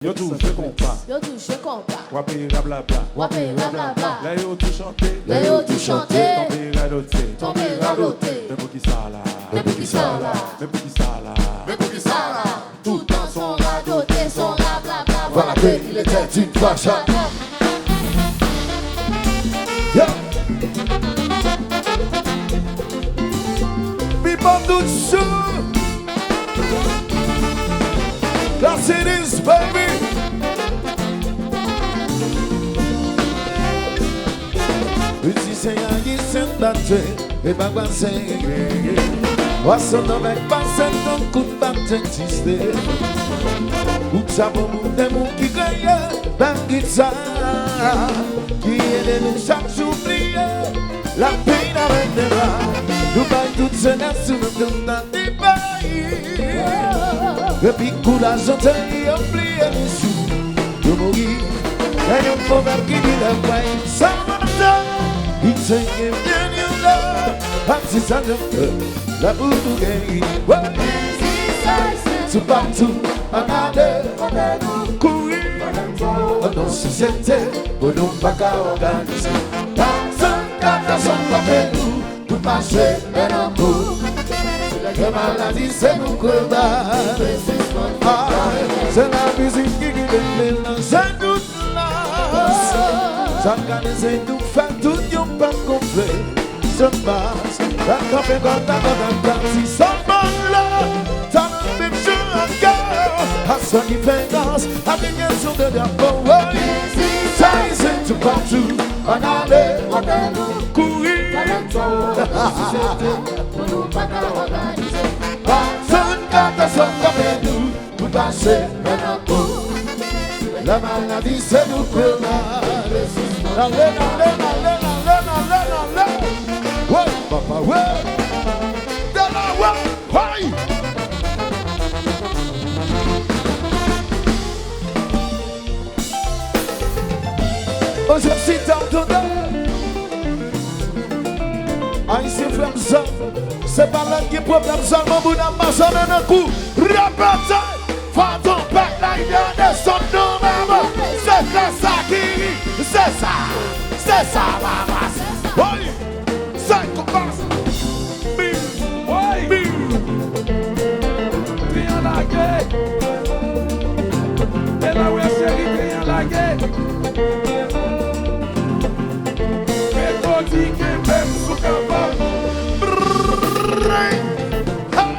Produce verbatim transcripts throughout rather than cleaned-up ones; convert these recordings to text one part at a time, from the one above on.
Yo touche konpa. Yo touche konpa. W ap rablabla. W ap rablabla. Lè yo tou chante. Lè yo tou chante. Tonbe radote. Tonbe radote. Men poukisa la? Men poukisa la? Men poukisa la? Men poukisa la? Tout tan son radote, son rablabla. Voilà que il était une fois chacun. Yeah. People do show. That's it is, baby. Mizisyen ayisyen batè, e pa kwaze. Pase nan vèk pase tankou bat egziste. Ou chapo moun de moun ki kreye bèl gita, ki ede nou chak jou bliye lapenn avèk dera. Nou bay tout jenès nou nan tout tan. Epi kouraj chante, yo bliye nou sou yo mouri. Lè yon pwovèb ki di lè vway sa mande, li te gen byen yon lè, pa ti sa lè fè, lè pou nou geri. Wè! Toupatou, ann ale, kouri, an nou sosyete, pou nou pa ka òganize. Pase katastwòf frape nou, tout mache men nan kou. Lè maladi se nou krevay. Ah, se la mizik ki kite melanje tout las. Sa gade se nou fè tout yon pèp gonfle. Se bas, la kanpe kòt la kòt la pati sa ban la. Sa nan menm jan ankò. A sa diferans, aplikasyon de drapo, wi. Sa isit toupatou, ann ale. Kouri. Pase katastwòf frape nou, pou pase men nan kou. Lè maladi se nou krevay. Nale, nale, nale, nale, nale, nale. Wè, papa, wè. De la wè, hay. Ozè chita, tande. Ayisyen frè m sè m, se pa lè n gen pwoblèm sèlman moun ap mache men nan kou. Repete! Fò tonbe la, il y a des sons de maman. Se sa ki, se sa, se sa, mama. Woy! Sa konpa. Bim! Woy! Bim! Triyan lage! E la wè cheri, triyan lage! Metodi kenbe m sou kanpa. Brrrr! Hey!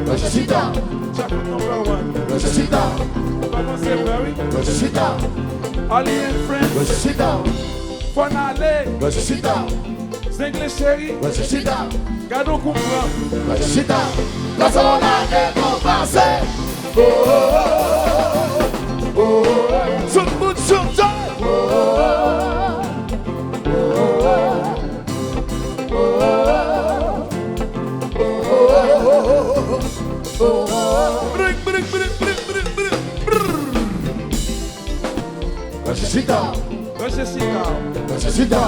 Ressuscita. Chaput number one. Ressuscita. Kòmanse vre, wi. Ressuscita. All in French. Ressuscita. Fò n ale. Ressuscita. Zengle cheri. Ressuscita. Gade yon kou pran. Ressuscita. Pase yon lane nou pase. Oh, oh, oh, oh, oh. Tout moun chante. Oh, oh, oh, oh. Brik, brik, brik. Brrr. Ressuscita. Ressuscita. Ressuscita.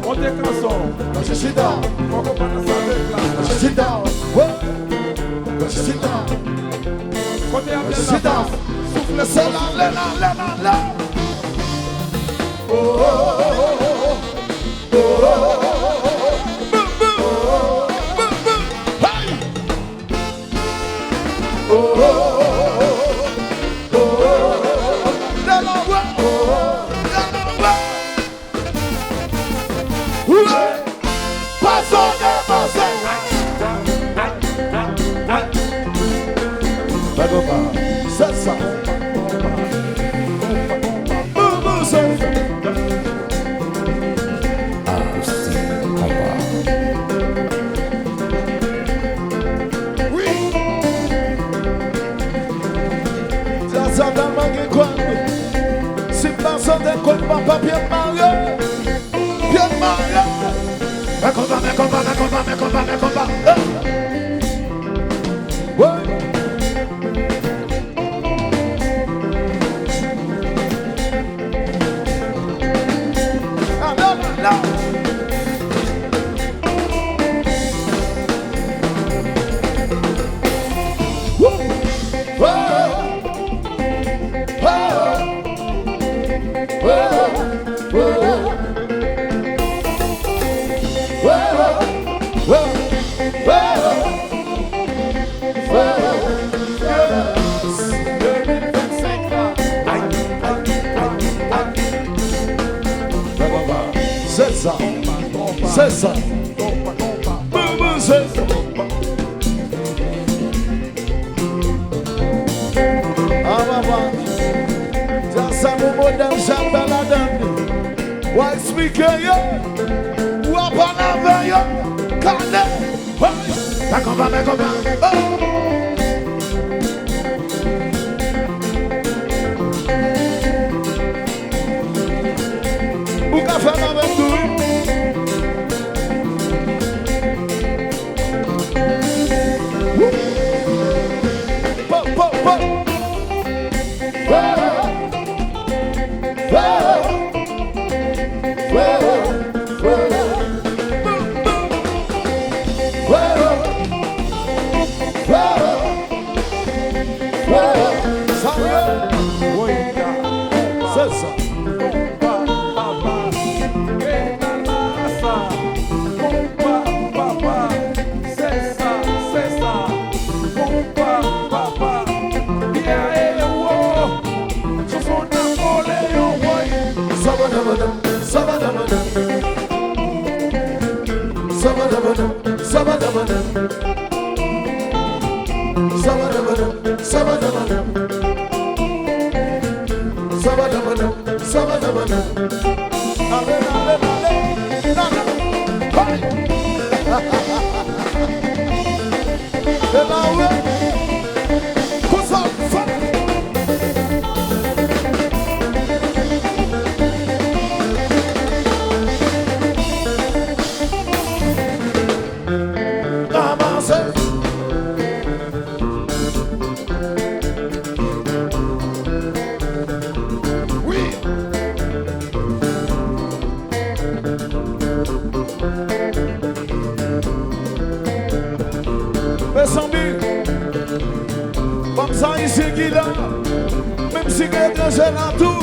Monte kanson. Ressuscita. Fò konprann sa vle la. Ressuscita. Wè. Ressuscita. Kote y ap lè la? Ressuscita. Soufle, soufle, la, la, la, la. Oh, oh, oh, oh, oh, oh. Boom, boom. Boom, boom. Hey! Oh, oh, oh, oh, oh. Oh, oh, oh, oh, oh. Lè la wè. Oh, oh, oh. Lè la wè. Wè. Pase, pase. Bag opa. Se sa. Boom, boom, se. Akoustik Konpa. Wi. Djaz la tèlman gen kòd. Si m pa chante konpa, pa pye m mare. Pye m mare. Men konpa, men konpa, men konpa, men konpa, men konpa. Hey. Woy. Se sa. Bebe, se sa. Ah, papa. Dja sa, nou modèl, Jacques Bel ladann. W a eksplike yo. W a pale avè yo. Kale. Hey! Fè konpa, fè konpa. Oh! Ou ka fè l avè m tou, wi. Wou! Po, po, po! Oh! Oh! Oh! Sa w ye? Woy, se sa. Konpa, papa, e la sa. Konpa, papa, se sa, se sa. Konpa, papa, ya e wo. Chanson Napoléon, woy. Sabadabadam, sabadabadam. Sabadabadam, sabadabadam. Sabadabadam, sabadabadam. Sabadabadam, sabadabadam. Ale, ale, ale. Nana. Hey! E la ou ye? Konsa, fè. Avanse. Wi. Mezanmi, banm sa ayisyen ki la, menm si gen etranje la tou.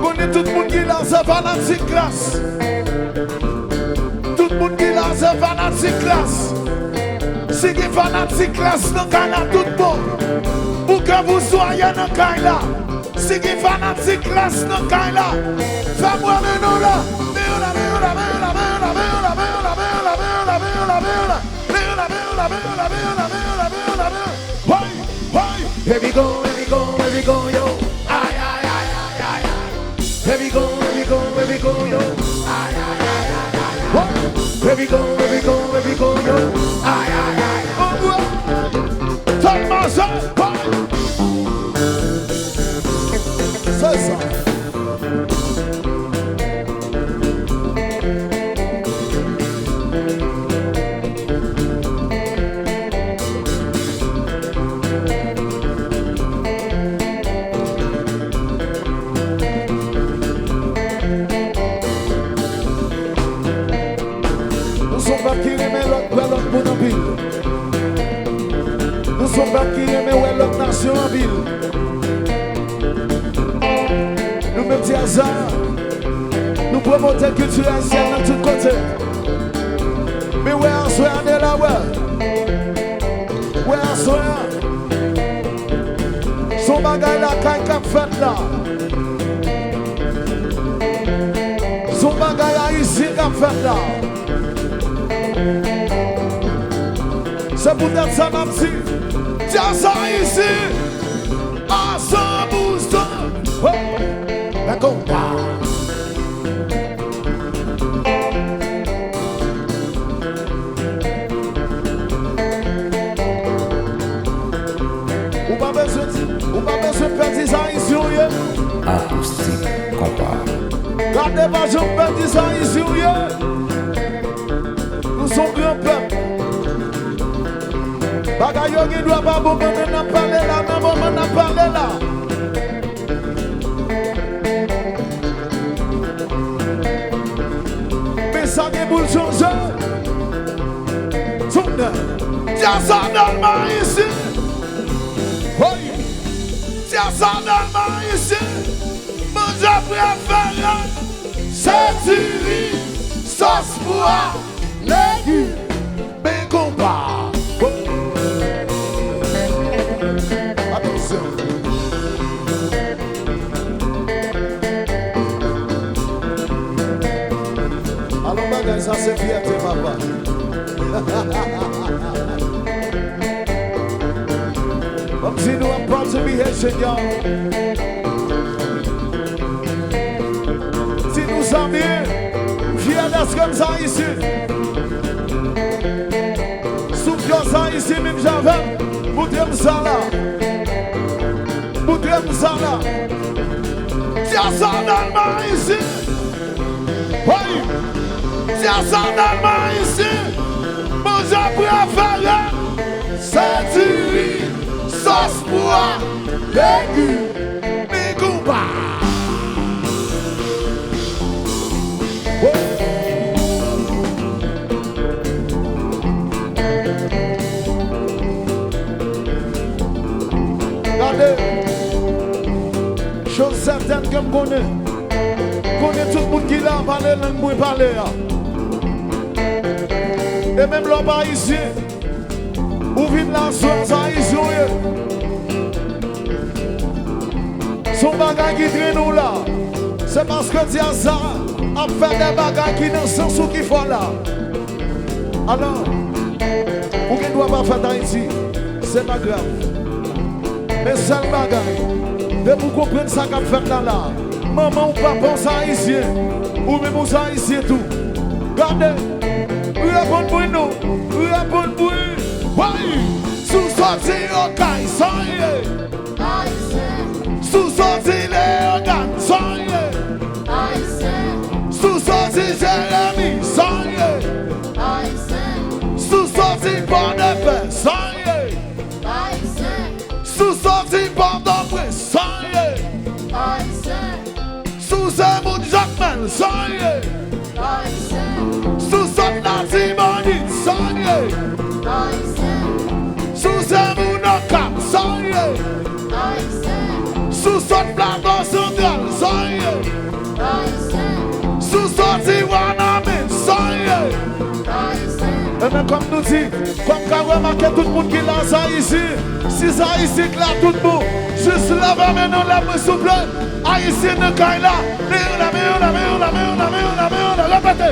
Konnen tout moun ki la se fanatik Klass. Tout moun ki la se fanatik Klass. Si gen fanatik Klass nan kay la, tout bon. Ou ke vous soyez nan kay la. Si gen fanatik Klass nan kay la, fè m wè men nou la. Men yo la, men yo la, men yo la, men yo la, men yo la. Woy, woy. Here we go, here we go, here we go, yo. Ay, ay, ay, ay, ay, ay. Here we go, here we go, here we go, yo. Ay, ay, ay, ay, ay, ay. Woy. Here we go, here we go, here we go, yo. Ay, ay, ay. Anmwe. Tèlman se, woy. Se sa. Nou se yon pèp ki renmen lòt, wè lòt moun anpil. Nou se yon pèp ki renmen wè lòt nasyon anpil. Nou menm Dyaz la, nou pwomote kilti ayisyèn nan tout kote. Men wè aswè a, de la wè. Wè aswè a. Se yon bagay lakay k ap fèt la. Se yon bagay ayisyen k ap fèt la. Se poutèt sa n ap di, Dyaz Ayiti a san pou san. Hey! Lè konpa. Ou pa bezwen di, ou pa bezwen pè di sa ayisyen w ye. Akoustik Konpa. Gade pa janm pè di sa ayisyen w ye. Nou se yon gran pèp. Bagay yo gen dwa pa bon, men n ap pale la, nan moman n ap pale la. Men sa gen pou l chanje. Tounen. Dyaz a nan men ayisyen. Woy. Dyaz a nan men ayisyen. Manje prefere. Se diri, sòs pwa, legim, men konpa. Atansyon. Di nou I'm proud to be Haitian, y'all. Di nou sa byen, m fyè dèske m se Ayisyen. Si w se Ayisyen menm jan avè m, moutre m sa la. Moutre m sa la. Di a sa nan m Ayisyen. Hey! Di a sa nan m Ayisyen. Manje prefere m se diri, sòs pwa, legim, mi konpa. Gade, choz sètèn ke m konnen, konnen tout moun ki la pale lang mwen pale a. E menm lè w pa ayisyen, ou vin la aswè a, se ayisyen w ye. Se yon bagay ki trennen w la. Se paske Diaza ap fè de bagay ki nan sans ou ki fè w la. Alò, ou gen dwa pa fèt Ayiti, se pa grav. Men sèl bagay, depi w konprann sa k ap fèt la la, manman w, papa w se ayisyen, ou menm ou se ayisyen tou. Gade, reponn mwen non, reponn mwen. Woy! Si w soti Okay, sa w ye? Ayisyen. Si w soti Leyogàn, sa w ye? Ayisyen. Si w soti Jeremi, sa w ye? Ayisyen. Si w soti Pòdepè, sa w ye? Ayisyen. Si w soti Pòtoprens, sa w ye? Ayisyen. Si w se moun Jakmèl, sa w ye? Ayisyen. Si w sot Latibonit, sa w ye? Ayisyen. Si w se moun Okap, sa w ye? Ayisyen. Si w sot Plato Santral, sa w ye? Ayisyen. Si w soti Wanament, sa w ye? Ayisyen. Ebyen, kòm nou di, kòm ka remake tout moun ki la, se ayisyen. Si se ayisyen k la, tout bon. Jis leve men nou anlè mwen, souple. Ayisyen nan kay la. Men yo la, men yo la, men yo la, men yo la, men yo la, men yo la, men yo la. Repete.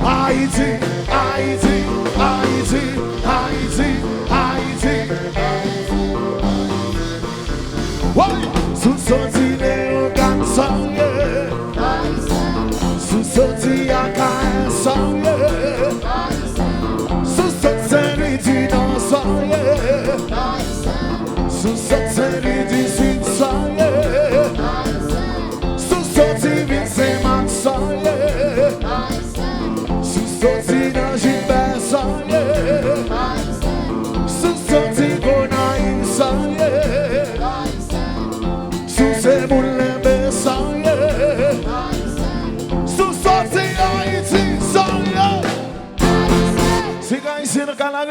Ayiti, Ayiti, Ayiti, Ayiti, Ayiti. Woy! Si w soti Leyogàn, sa w ye? Si w soti Akayè, sa w ye? Si w sot Senlwi di Nò, sa w ye? Si w sot Senlwi di Sid, sa w ye? Si w soti vil Senmak, sa w ye? Si w soti nan Jilbè, sa w ye? Si w soti Gonayiv, sa w ye? Si w se moun Lenbe, sa w ye? Si w soti Ayiti, sa w ye? Si gen Ayisyen nan kay la,